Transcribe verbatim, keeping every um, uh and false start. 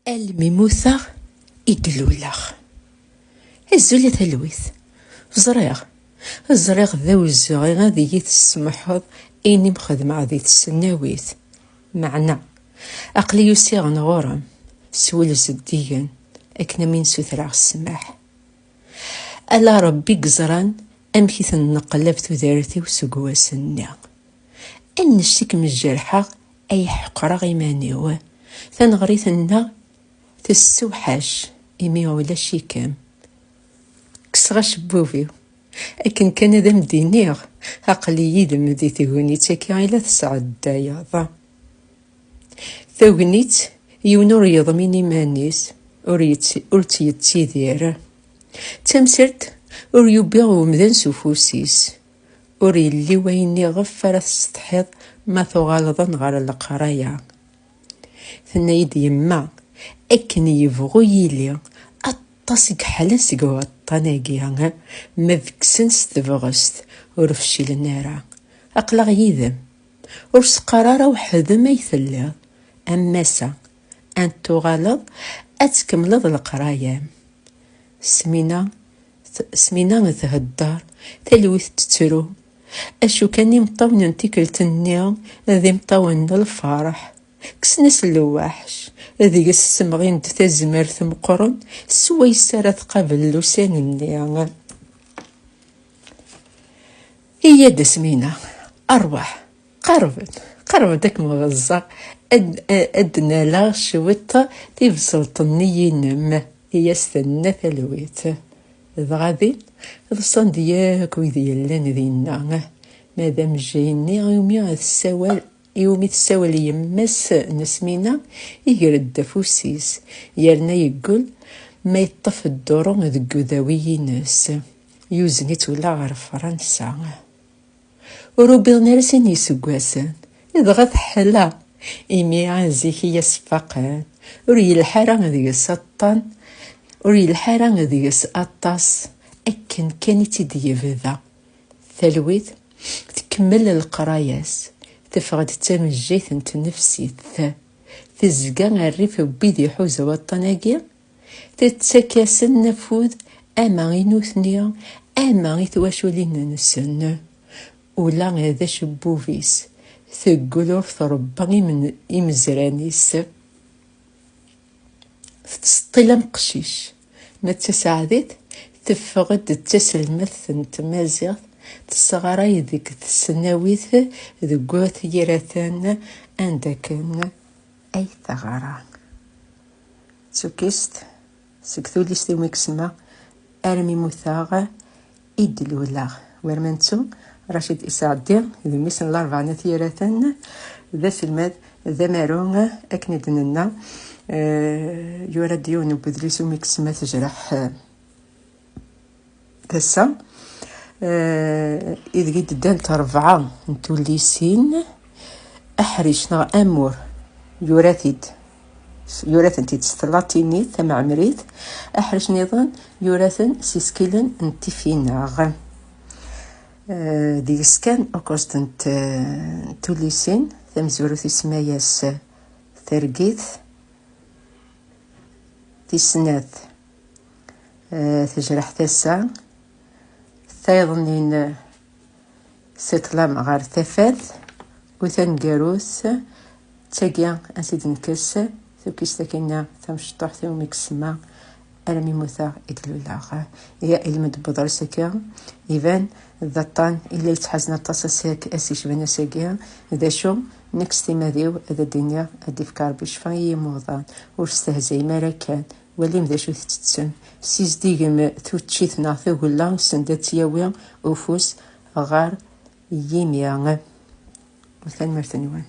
Almi mmuteɣ i d-luleɣ. Azul a talwit. Ẓriɣ, ẓriɣ d awezɣi ad iyi-tessemḥeḍ ayen i m-xedmeɣ di tesnawit. Meɛna, aql-i usiɣ-n ɣur-m s wul zeddigen akken ad m-in-sutreɣ ssmaḥ. Ala Ṛebbi i yeẓran amek i tenneqlab tudert-iw seg wass-nni. Annect i kem-jerḥeɣ ay ḥeqreɣ iman-iw. Taneɣrit-nneɣ tessewḥac imi ulac-ikem. Kkseɣ acebbub-iw. Akken kan ad am-d-iniɣ, aql-i yid-m di tegnit-agi i la tesɛeddayeḍ. Tagnit, yiwen ur yeḍmin iman-is, ur yett-, ur tt-yettidir. Tamsirt, ur yubbi umdan s ufus-is, ur yelli wayen iɣef ara tessetḥiḍ ma tuɣaleḍ-n ɣer leqraya. Tenna-yi-d yemma, akken yebɣu yili, aṭas i yeḥlan seg waṭṭan-agi, ma bekksen s tebɣest, ur fcilen ara. Aql-aɣ yid-m. Ur s-qqar ara weḥd-m ay telliḍ, am massa, ad n-tuɣaleḍ ad tkemmleḍ leqraya-m. Smina, t-, Smina thedder, talwit tettru. Acu kan imeṭṭawen n tikkelt-nni d imeṭṭawen n lferḥ. Kksen-as lwaḥc, deg-s ssemɣin-d tazmert meqqren swayes ara tqabel ussan-nni. Iyya-d a Smina, arwaḥ, qerreb-d, qerreb-d ad kem-ɣeẓẓeɣ, ad, ad d-naleɣ cwiṭ tibṣelt-nni-inem, i as-tenna talwit. Dɣa din, ḍsan-d yakk wid yellan dinna. Ma d amejjay-nni iwumi tessawal, iwumi tessawal yemma-s n Smina, iger-d afus-is, yerna yeggul ma yeṭṭef dduṛu deg udawi-ines. Yuzen-itt ula ɣer Fransa. Ur ubiḍen ara sin yiseggasen, dɣa teḥla, imi zik i as-faqen, ur yelḥa ara deg-s aṭṭan, ur yelḥa ara deg-s aṭas, akken kan i tt-id-yebda. Talwit, tkemmel leqraya-s, teffeɣ-d d tamejjayt n tnefsit, tezga rrif n wid iḥuza waṭṭan-agi, tettak-asen afud ama i nutni, ama i twaculin-nsen. Ula d acebbub-is, teggul ur tṛebba imen-, imezran-is. Tettseṭṭil am qcic. Ma d tasaɛdit, teffeɣ-d d taselmadt n tmaziɣt, tesɣaray deg tesnawit deg At Yiraten, anda akken ay teɣra. D tukkist seg tullist iwumi ksma armi muteɣ i d-luleɣ. War ma nettu, Racid Isaɛdi d mmi-s n Larebɛa n At Yiraten, d aselmad, d amaru, akken i d-nenna. Eh, yura-d yiwen n wedlis umi ksma tejreḥ, eh, tasa, eh, ideg i d-ddant rebɛa n tullisin, aḥric neɣ amur yura-t-id, yura-tent-id s tlatinit tameɛmrit, aḥric niḍen yura-ten s isekkilen n tifinaɣ. Eh, deg-s kan ukkuẓ n t-, n tullisin, tamezwarut isemma-yas Targit, tis snat, eh, tejreḥ tasa, tayeḍnin, eh, s ṭṭlam ɣer tafat, u taneggarut, d tagi ansi d-nekkes tukkist akkin-a tamecṭuḥt iwumi ksma armi muteɣ i d-luleɣ. Ya ilmend n uḍris-agi, iban d aṭṭan i la yettḥazen aṭas ass-, ass yecban ass-agi, d acu, nekk s timmad-iw ad d-iniɣ, ad d-ifk Ṛebbi ccfa i yimuḍan, ur stehzayem ara kan, walim d acu tettettem, sizdigem tuččit neɣ tagella send ad tt-yawi ufus ɣer yimi. Tanemmirt-nwen.